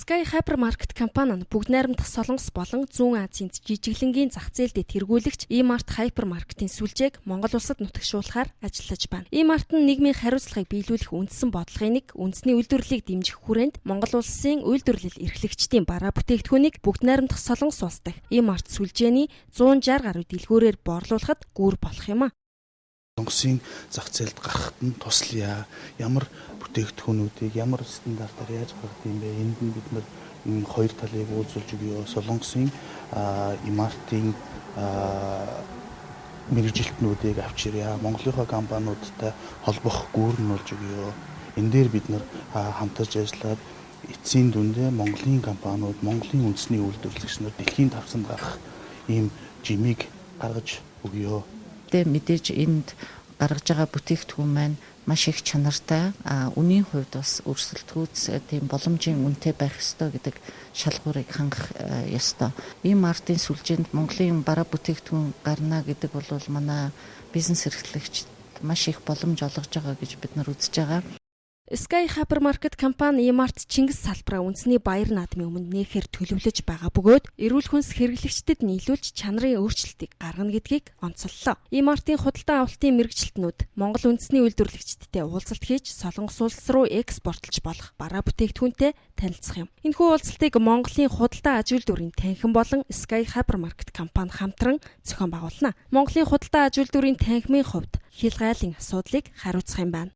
Sky Hypermarket компани нь Бүгд Найрамдах Солонгос болон Зүүн Азийн жижиглэнгийн зах зээлд тэргүүлэгч E-Mart Hypermarket-ийн сүлжээг Монгол улсад нутагшуулахаар ажиллаж байна. E-Mart нь нийгмийн хариуцлагыг биелүүлэх үндсэн бодлогын нэг үндэсний үйлдвэрлэлийг дэмжих хүрээнд Монгол улсын үйлдвэрлэл эрхлэгчдийн бараа бүтээгдэхүүнийг Бүгд Найрамдах Солонгос улс дахь E-Mart сүлжээний 160 гаруй дэлгүүрээр борлуулахад гүүр болох юм а. Солонгосын зах зээлд гарахад нь туслая. Ямар бүтээгдэхүүнүүдийг ямар стандартаар яаж гаргадаг юм бэ? Энд нь бид нар хоёр талыг уулзуулж өгье. Солонгосын E-Mart-ын мэргэжилтнүүдийг авч ирье. Монголынхоо компаниудтай холбох гүүр нь болж өгье. Энэ дээр бид нар хамтарч ажиллаад эцсийн дүндээ Монголын компаниуд, Монголын үндэсний үйлдвэрлэгч нар дэлхийн тавцанд гарах ийм жимийг гаргаж өгье. Тэ мэдээж энд гаргаж байгаа бүтээгдэхүүн маань маш их чанартай, а үнийн хувьд бас өрсөлдөхүүц тийм боломжийн үнэтэй байх ёстой гэдэг шалгуурыг хангах ёстой. E-Mart-ын сүлжээнд Монголын бараа бүтээгдэхүүн гарна гэдэг бол манай бизнес эрхлэгчид маш их боломж олгож байгаа гэж бид нар үзэж байгаа. Sky Hypermarket компани E-Mart Чингис салбараа үндэсний баяр наадмын өмнө нээхээр төлөвлөж байгаа бөгөөд эрүүл хүнс хэрэглэгчдэд нийлүүлж чанарын өөрчлөлтийг гаргана гэдгийг онцоллоо. E-Mart-ын худалдан авалтын мэргэжилтнүүд Монгол үндэсний үйлдвэрлэгчидтэй уулзалт хийж, Солонгос улс руу экспортлож болох бараа бүтээгдэхүүнтэй танилцах юм. Энэхүү уулзалтыг Монголын худалдан аж үйлдвэрийн танхим болон Sky Hypermarket компани хамтран зохион байгуулна. Монголын худалдан аж үйлдвэрийн танхимын хувьд хил гайлын асуудлыг хариуцах юм байна.